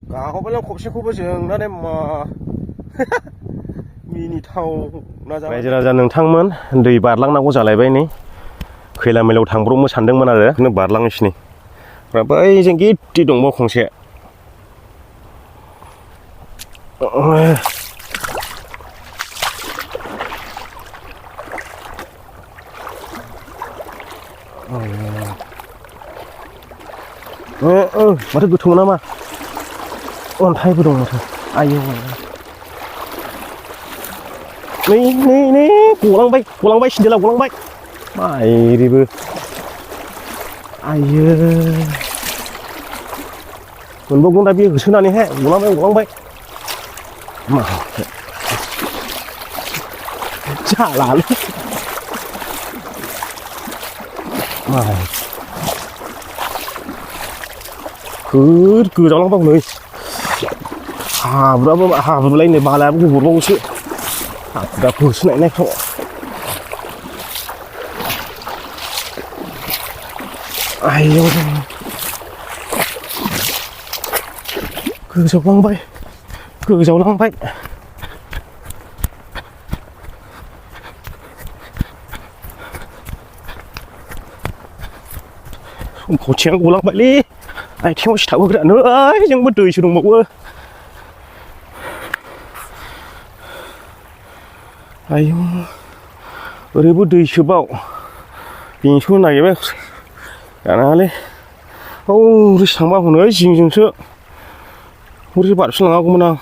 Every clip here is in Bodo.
गाहरबायलां खबसेखौबो जोंनानै मा मिनिथाव ना जाबाय। रायजो राजा नोंथांमोन दै बारलांनांगौ जालायबाय नै खैला मैलायाव थांब्रबनो सानदोंमोन आरो बेखौनो बारलांनोसै ओमफ्राय बैजों गिदि दंबावो खंसे माथो गोथौ नामा अन्थाइबो दं माथो आयौ नै गलांबाय सिन्देला गलांबाय माइरिबो आयो मोनबावगोन दा बे होसोनानैहाय गलांबाय मा जालालै गोजावलांबावो नै हाब्रुलाय नै बालायाबो गबरबावोसो दा होसोनायफ्राव आयौ गोजावलांबाय सम्फथिया गलांबायलै आथिङाव सिथाब होग्रानो जोंबो दैसो दंबावो आयौ ओरैबो दैसोबाव बेंसो नागिरबाय जानाङालै हरैसो थांबा हनै जिंजोंसो हरैसो बारफिनलाङागौमोन आं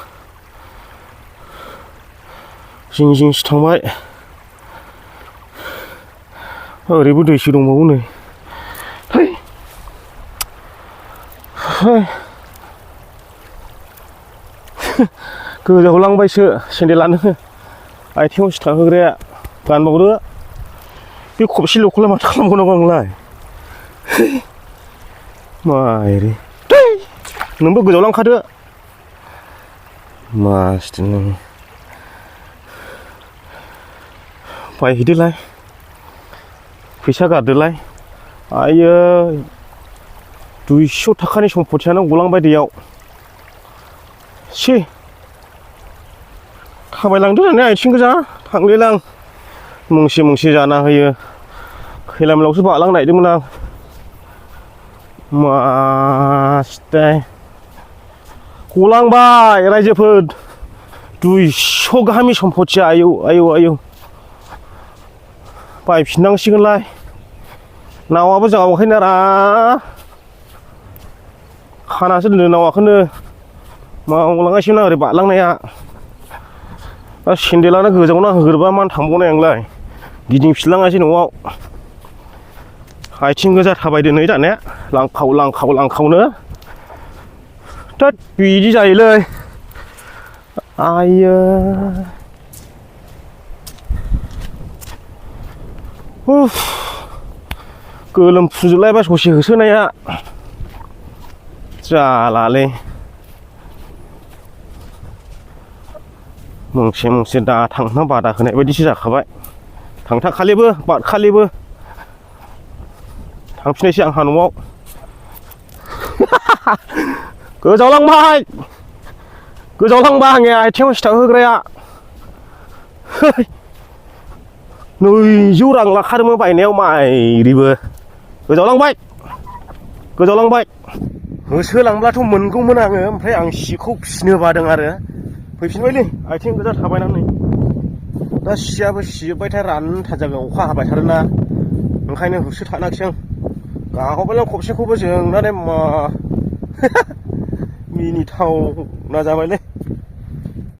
जिंसो थांबाय ओरैबो दैसो दंबावो नै गोजावलांबायसो सेन्देलानो आथिङाव सिथा होग्राया गानबावदो बे खबसेल'खौलाय माथो खालामबावनांगौ आंलाय माइरि नोंबो गोजावलांखादो मासथि नों बायहैदोलाय फैसा गारदोलाय आयै 200 थाखानि सम्फथियानो गलांबाय दैयाव थाबायलांदो होननानै आथिं गोजा थांलायलां मुंसे जाना होयो खैला मैलायावसो बारलांनो नागिरदोंमोन आं मासथाय गलांबाय रायजोफोर 200 गाहामनि सम्फथिया आयौ बायफिननांसिगोनलाय नावाबो जावाखैनारा खानासो दोनदों नावाखौनो मावलांगासिनो ओरै बारलांनाया दा सेन्देलानो गोजावना होग्रोबा मानो थांबावनाय आंलाय गिदिंफिनलाङासै न'आव आथिं गोजा थाबायदो नै दानिया लांखावनो थोद बिदि जायोलै आयो गोलोमफ्रुजोबलायबाय ससे होसोनाया जालालै मोनसे दा थांना बादा होनाय बायदिसो जाखाबाय थांथाखालिबो बादखालिबो थांफिननायसै आंहा न'आव गोजावलांबाय आंनि आथिङाव सिथाब होग्राया 200 रां लाखादोंमोन बायनायाव माइरिबो गोजावलांबाय होसोलांब्लाथ' मोनगौमोन आङो ओमफ्राय आं सिखौ फिसिनो बादों आरो फैफिनबायलै आथिं गोजा थाबायनानै दा सियाबो सिजोब्बायथाय रानथारजागोन अखा हाबाय थारोना ओंखायनो होसोथानाखिसै आं गाहरबायलां खबसेखौबो जोंनानै मा मिनिथाव ना जाबायलै